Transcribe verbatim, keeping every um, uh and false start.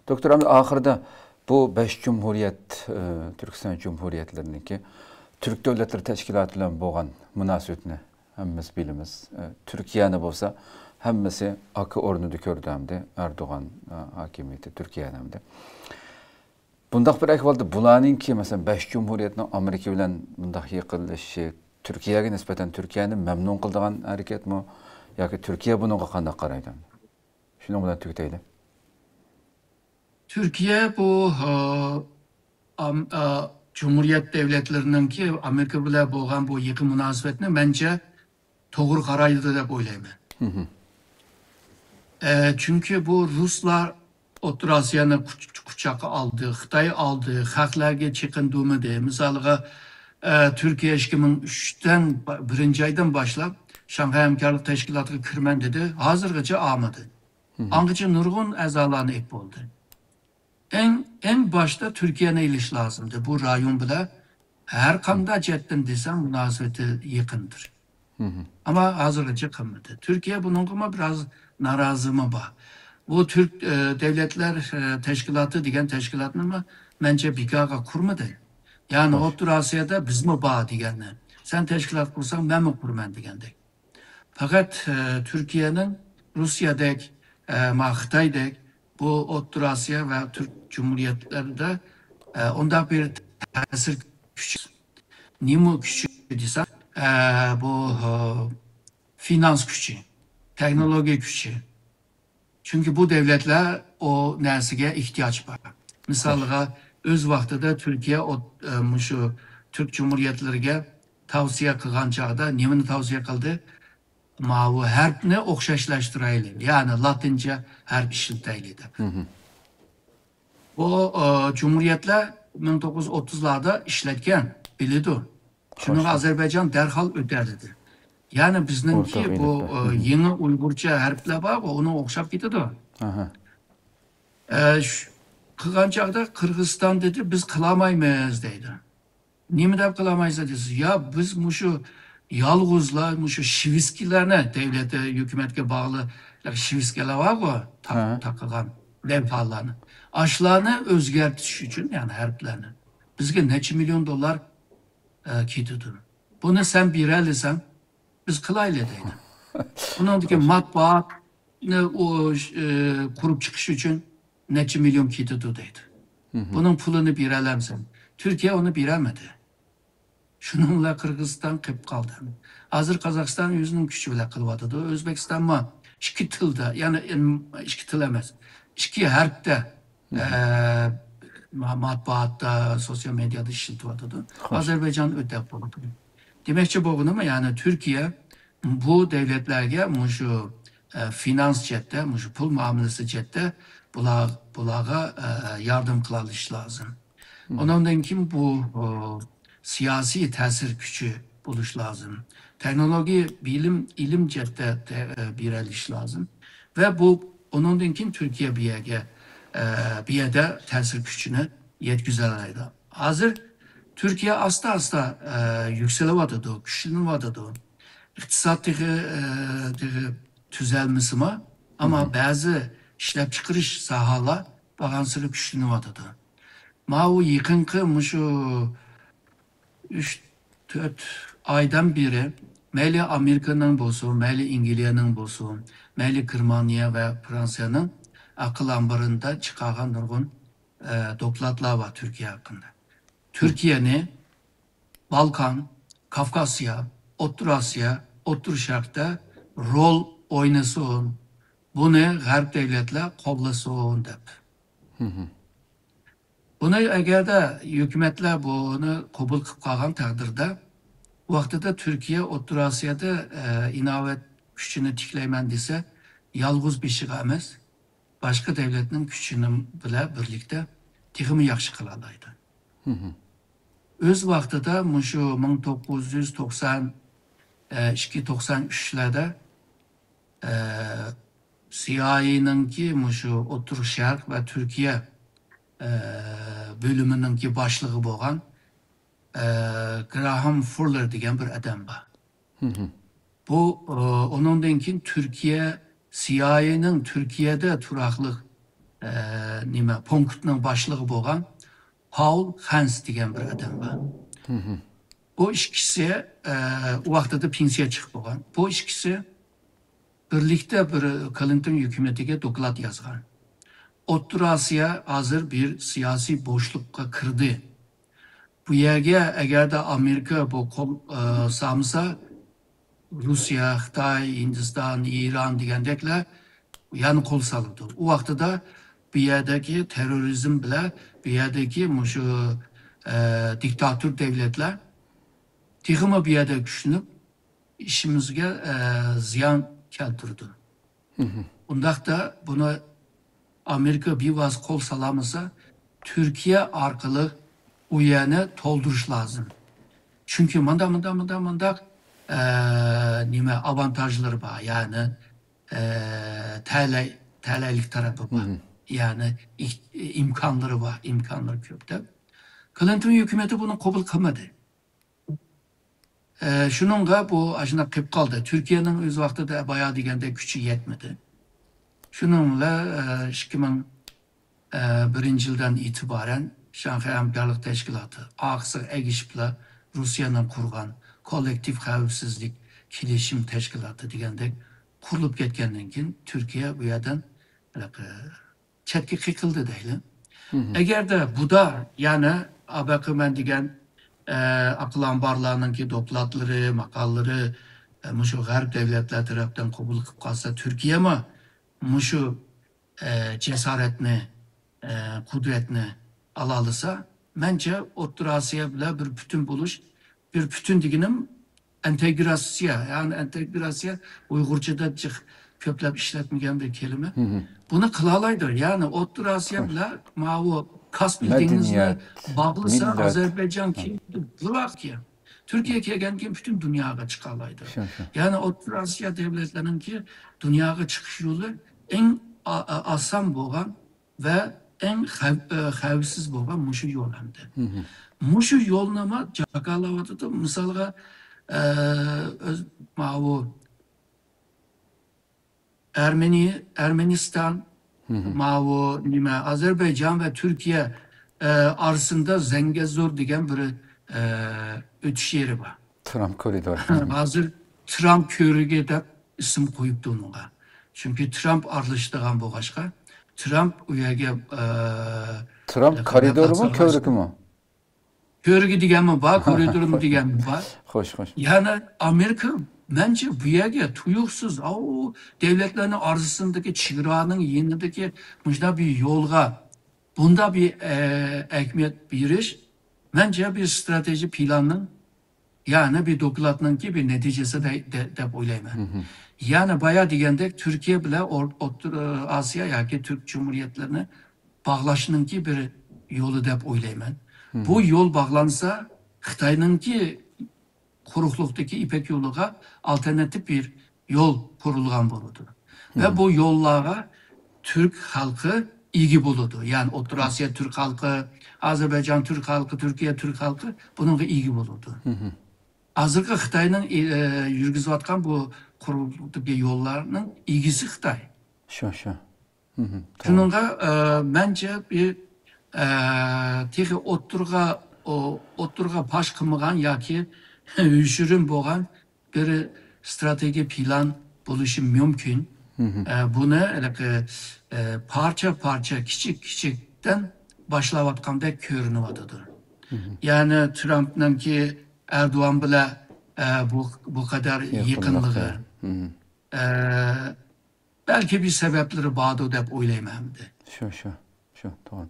دوكتور، ئەمدى ئاخىرىدا بۇ بەش جۇمھۇرىيەت، ئى، تۈركىستان جۇمھۇرىيەتلىرىنىڭكى تۈرك دۆلەتلىرى تەشكىلاتى بىلەن بولغان مۇناسىۋىتىنى ھەممىمىز بىلىمىز. ئى، تۈركىيەنى بولسا ھەممىسى ئاكا ئورنىدا كۆردى ئەمدى ئەردوغان، ئى، ھاكىمىيىتى تۈركىيەنى ئەمدى. بۇنداق بىر ئەھۋالدا بۇلارنىڭكى، مەسىلەن، بەش جۇمھۇرىيەتنىڭ ئامېرىكا بىلەن بۇنداق يېقىنلىشىشى تۈركىيەگە نىسبەتەن تۈركىيەنى مەمنۇن قىلىدىغان ھەرىكەتمۇ ياكى تۈركىيە بۇنىڭغا قانداق قارايدۇ؟ شۇنىڭ بىلەن تۈگىتەيلى. تۈركىيە بۇ، ئا، ئام-، ئا، جۇمھۇرىيەت دۆلەتلىرىنىڭكى ئامېرىكا بىلەن بولغان بۇ يېقىن مۇناسىۋەتنى مەنچە توغرا قارايدۇ دەپ ئويلايمەن. ئە، چۈنكى بۇ رۇسلار ئوتتۇرا ئاسىيانى قۇچ-، قۇچاققا ئالدى، خىتاي ئالدى، خەقلەرگە چېقىندۇرمىدى. مىسالغا، ئە، تۈركىيە ئىككى مىڭ ئۈچتىن با-، بىرىنچى ئايدىن باشلاپ شاڭخەي ھەمكارلىق تەشكىلاتىغا كىرىمەن دېدى. ھازىرغىچە ئالمىدى. ئاڭغىچە نۇرغۇن ئەزالارنى ئېلىپ بولدى. ئەڭ، ئەڭ باشتا تۈركىيەنى ئېلىش لازىمدى. بۇ رايون بىلەن ھەر قانداق جەھەتتىن دېسەڭ مۇناسىۋىتى يېقىندۇر. ئەمما ھازىرغىچە قىلمىدى. تۈركىيە بۇنىڭغىمۇ بىراز نارازىمۇ بار. بۇ تۈرك، ئە، دۆلەتلەر، ئە، تەشكىلاتى دېگەن تەشكىلاتنىمۇ مەنچە بىكارغا قۇرمىدى. يەنى ئوتتۇرا ئاسىيادا بىزمۇ بار دېگەننى. سەن تەشكىلات قۇرساڭ مەنمۇ قۇرىمەن دېگەندەك. پەقەت، ئە، تۈركىيەنىڭ روسىيەدەك، ئە، ما خىتايدەك بۇ ئوتتۇرا ئاسىيا ۋە تۈرك جۇمھۇرىيەتلىرىدە، ئە، ئۇنداق بىر تەسىر كۈچى، نېمە كۈچى دېسە، ئە، بۇ، ئە، فىنانس كۈچى، تېخنولوگىيە كۈچى. چۈنكى بۇ دۆلەتلەر ئۇ نەرسىگە ئېھتىياج بار. مىسالغا، ئۆز ۋاقتىدا تۈركىيە ئوت-، ئە، مۇشۇ تۈرك جۇمھۇرىيەتلىرىگە تەۋسىيە قىلغان چاغدا نېمىنى تەۋسىيە قىلدى؟ ماۋۇ ھەرپنى ئوخشاشلاشتۇرايلى، يەنى لاتىنچە ھەرپ ئىشلىتەيلى دەپ. بۇ، ئە، جۇمھۇرىيەتلەر مىڭ توققۇز يۈز ئوتتۇزلاردا ئىشلەتكەن، بىلىدۇ. شۇنىڭغا ئازەربەيجان دەرھال ئۆتە دېدى. يەنى بىزنىڭكى بۇ، ئە، يېڭى ئۇيغۇرچە ھەرپلەر بارغۇ، ئۇنىڭغا ئوخشاپ كېتىدۇ. ئە، شۇ، قىلغان چاغدا قىرغىزىستان دېدى، «بىز قىلالمايمىز» دەيدۇ. نېمە دەپ قىلالمايسىز دېسە، يا بىز مۇشۇ يالغۇزلا مۇشۇ شىۋىسكىلەرنى، دۆلەت، ھۆكۈمەتكە باغلىق شىۋىسكىلەر بارغۇ، تا-، تاقىغان لەۋھالارنى. ئاشۇلارنى ئۆزگەرتىش ئۈچۈن، يەنى ھەرپلەرنى. بىزگە نەچچە مىليون دوللار، ئە، كېتىدۇ. بۇنى سەن بېرەلىسەڭ، بىز قىلايلى دەيدۇ. ئۇنىڭدىكى مەتبۇئاتنى ئۇ، ئە، قۇرۇپ چىقىش ئۈچۈن نەچچە مىليون كېتىدۇ دەيدۇ. بۇنىڭ پۇلىنى بېرەلەمسەن؟ تۈركىيە ئۇنى بېرەلمىدى. شۇنىڭ بىلەن قىرغىزىستان قېلىپ قالدى. ھازىر قازاقىستان ئۆزىنىڭ كۈچى بىلەن قىلىۋاتىدۇ. ئۆزبېكىستانمۇ ئىككى تىلدا، يەنى ئىم-، ئىككى تىل ئەمەس، ئىككى ھەرپتە، ئە، ما-، مەتبۇئاتتا، سوتسىيال مېدىيادا ئىشلىتىۋاتىدۇ. ئازەربەيجان ئۆتەپ بولىدۇ. دېمەكچى بولغىنىم، يەنى تۈركىيە بۇ دۆلەتلەرگە مۇشۇ، ئە، فىنانس جەھەتتە، مۇشۇ پۇل مۇئامىلىسى جەھەتتە بۇلار، بۇلارغا، ئە، ياردەم قىلالىشى لازىم. ئۇنىڭدىن كېيىن بۇ، ئۇ، سىياسىي تەسىر كۈچى بولۇش لازىم. تېخنولوگىيە، بىلىم، ئىلىم جەھەتتە تە-، ئە، بېرەلىشى لازىم. ۋە بۇ، ئۇنىڭدىن كېيىن تۈركىيە بۇ يەرگە، ئە، بۇ يەردە تەسىر كۈچىنى يەتكۈزەلەيدۇ. ھازىر تۈركىيە ئاستا-ئاستا، ئە، يۈكسىلىۋاتىدۇ، كۈچلىنىۋاتىدۇ. ئىقتىساد تېخى، ئە، تېخى تۈزەلمىسىمۇ، ئەمما بەزى ئىشلەپچىقىرىش ساھەلەر بارغانسېرى كۈچلىنىۋاتىدۇ. ماۋۇ يېقىنقى مۇشۇ ئۈچ، تۆت ئايدىن بېرى مەيلى ئامېرىكىنىڭ بولسۇن، مەيلى ئەنگلىيەنىڭ بولسۇن، مەيلى گېرمانىيە ۋە فرانسىيەنىڭ ئەقىل ئامبىرىدا چىقارغان نۇرغۇن، ئە، دوكلاتلار بار تۈركىيە ھەققىدە. تۈركىيەنى بالكان، كافكاسىيا، ئوتتۇرا ئاسىيا، ئوتتۇرا شەرقتە رول ئوينىسۇن، بۇنى غەرب دۆلەتلەر قوللىسۇن دەپ. بۇنى ئەگەردە ھۆكۈمەتلەر بۇنى قوبۇل قىلىپ قالغان تەقدىردە، ۋاقتىدا تۈركىيە ئوتتۇرا ئاسىيادا، ئە، ئىناۋەت كۈچىنى تىكلەيمەن دېسە، يالغۇز بېشىغا ئەمەس، باشقا دۆلەتنىڭ كۈچىنى بىلەن بىرلىكتە تېخىمۇ ياخشى قىلالايدۇ. ئۆز ۋاقتىدا مۇشۇ مىڭ توققۇز يۈز توقسان ئىككى، توقسان ئۈچلەردە، ئە، سىئايېنىڭكى مۇشۇ ئوتتۇرا شەرق ۋە تۈركىيە، ئە، بۆلۈمىنىڭكى باشلىقى بولغان، ئە، گراھام فۇللېر دېگەن بىر ئادەم بار. بۇ، ئۇنىڭدىن كېيىن تۈركىيە، سىئايېنىڭ تۈركىيەدە تۇراقلىق ئە، نېمە، پونكىتنىڭ باشلىقى بولغان پاول خانس دېگەن بىر ئادەم بار. بۇ ئىككىسى، ئە، ئۇ ۋاقتىدا پېنسىيە چىقىپ بولغان. بۇ ئىككىسى بىرلىكتە بىر كلىنتون ھۆكۈمىتىگە دوكلات يازغان. ئوتتۇرا ئاسىيا ھازىر بىر سىياسىي بوشلۇققا كىردى. بۇ يەرگە ئەگەردە ئامېرىكا بۇ قول، ئە، سالمىسا، روسىيە، خىتاي، ھىندىستان، ئىران دېگەندەكلەر يەنە قول سالىدۇ. ئۇ ۋاقتىدا بۇ يەردىكى تېررورىزم بىلەن بۇ يەردىكى مۇشۇ، ئە، دىكتاتور دۆلەتلەر تېخىمۇ بۇ يەردە كۈچلىنىپ، ئىشىمىزگە، ئە، زىيان كەلتۈرىدۇ. ئۇنداقتا بۇنى ئامېرىكا بىۋاسىتە قول سالالمىسا، تۈركىيە ئارقىلىق ئۇ يەرنى تولدۇرۇش لازىم. چۈنكى مۇنداق، مۇنداق، مۇنداق، مۇنداق، ئە، نېمە، ئاۋانتاژلىرى بار، يەنى، ئە، تەلەي-، تەلەيلىك تەرىپى بار. يەنى ئىك-، ئىمكانلىرى بار، ئىمكانلىرى كۆپ دەپ. كلىنتون ھۆكۈمىتى بۇنى قوبۇل قىلمىدى. ئە، شۇنىڭغا بۇ ئاشۇنداق قېلىپ قالدى. تۈركىيەنىڭ ئۆز ۋاقتىدا بايا دېگەندەك كۈچى يەتمىدى. شۇنىڭ بىلەن، ئە، ئىككى مىڭ بىرىنچى يىلدىن ئېتىبارەن شاڭخەي ھەمكارلىق تەشكىلاتى ئارقىسىغا ئەگىشىپلا روسىيەنىڭ قۇرغان كوللېكتىپ خەۋپسىزلىك كېلىشىم تەشكىلاتى دېگەندەك قۇرۇلۇپ كەتكەندىن كېيىن تۈركىيە بۇ يەردىن ھېلىقى چەتكە قېقىلدى دەيلى. ئەگەردە بۇدا يەنە ئابەقىمەن دېگەن، ئە، ئاقىل ئامبارلارنىڭكى دوكلاتلىرى، ماقالىلىرى، ئە، مۇشۇ غەرب دۆلەتلەر تەرەپتىن قوبۇل قىلىپ قالسا، تۈركىيەمۇ مۇشۇ، ئە، جاسارەتنى، ئە، قۇدرەتنى ئالالىسا، مەنچە ئوتتۇرا ئاسىيا بىلەن بىر پۈتۈن بولۇش، بىر پۈتۈن دېگىنىم ئىنتېگراتسىيە، يەنى ئىنتېگراتسىيە ئۇيغۇرچىدا جىق كۆپلەپ ئىشلەتمىگەن بىر كەلىمە. بۇنى قىلالايدۇ. يەنى ئوتتۇرا ئاسىيا بىلەن ماۋۇ كاسپىي دېڭىزىنى مەدەنىيەت، باغلىسا، مىللەت. ئازەربەيجان كېيىن بۇلار كېيىن. تۈركىيە كەلگەندىن كېيىن پۈتۈن دۇنياغا چىقالايدۇ. شۇ، شۇ. يەنى ئوتتۇرا ئاسىيا دۆلەتلىرىنىڭكى دۇنياغا چىقىش يولى ئەڭ ئا-، ئا-، ئاسان بولغان ۋە ئەڭ خەۋ-، ئە، خەۋپسىز بولغان مۇشۇ يول ئەمدى. مۇشۇ يولنىمۇ جاكارلاۋاتىدۇ. مىسالغا، ئە، ئۆز-، ماۋۇ ئەرمېنىي-، ئەرمېنىستان، ماۋۇ نېمە، ئازەربەيجان ۋە تۈركىيە، ئە، ئارىسىندا زەڭگەزور دېگەن بىر، ئە، ئۆتۈش يېرى بار. ترامپ كورىدورى. ھازىر ترامپ كۆۋرۈكى دەپ ئىسىم قويۇپتۇ ئۇنىڭغا. چۈنكى ترامپ ئارىلىشىدىغان بولغاچقا، ترامپ ئۇ يەرگە، ئە، ترامپ كورىدورىمۇ، كۆۋرۈكىمۇ؟ كۆۋرۈكى دېگەنمۇ بار، كورىدورمۇ دېگەنمۇ بار. خوش، خوش. يەنى ئامېرىكا، مەنچە بۇ يەرگە تۇيۇقسىز، ئاۋۇ دۆلەتلەرنىڭ ئارىسىندىكى چېگرانىڭ يېنىدىكى مۇشۇنداق بىر يولغا بۇنداق بىر، ئە، ئەھمىيەت بېرىش، مەنچە بىر ستراتېژىك پىلاننىڭ، يەنى بىر دوكلاتنىڭكى بىر نەتىجىسى دە-، دە-، دەپ ئويلايمەن. يەنى بايا دېگەندەك تۈركىيە بىلەن ئور-، ئوتتۇرا ئاسىيا ياكى تۈرك جۇمھۇرىيەتلىرىنى باغلاشنىڭكى بىر يولى دەپ ئويلايمەن. بۇ يول باغلانسا، خىتاينىڭكى قۇرۇقلۇقتىكى يىپەك يولىغا ئالتېرناتىپ بىر يول قۇرۇلغان بولىدۇ. ۋە بۇ يوللارغا تۈرك خەلقى ئىگە بولىدۇ. يەنى ئوتتۇرا ئاسىيا تۈرك خەلقى، ئازەربەيجان تۈرك خەلقى، تۈركىيە تۈرك خەلقى بۇنىڭغا ئىگە بولىدۇ. ھازىرقى خىتاينىڭ، ئە، يۈرگۈزۈۋاتقان بۇ قۇرۇقلۇقتىكى يوللارنىڭ ئىگىسى خىتاي. شۇ، شۇ. شۇنىڭغا، ئە، مەنچە بىر، ئە، تېخى ئوتتۇرىغا، ئو-، ئوتتۇرىغا پاش قىلمىغان ياكى يوشۇرۇن بولغان بىر ستراتېگىيە پىلان بولۇشى مۇمكىن. ئە، بۇنى ھېلىقى، ئە، پارچە-پارچە، كىچىك-كىچىكتىن باشلاۋاتقاندەك كۆرۈنۈۋاتىدۇ. يەنى ترامپنىڭكى ئەردوغان بىلەن، ئە، بۇ، بۇ قەدەر يېقىنلىقى. ئە، بەلكى بىر سەۋەبلىرى باردۇ دەپ ئويلايمەن ئەمدى. شۇ، شۇ، شۇ، توغرا.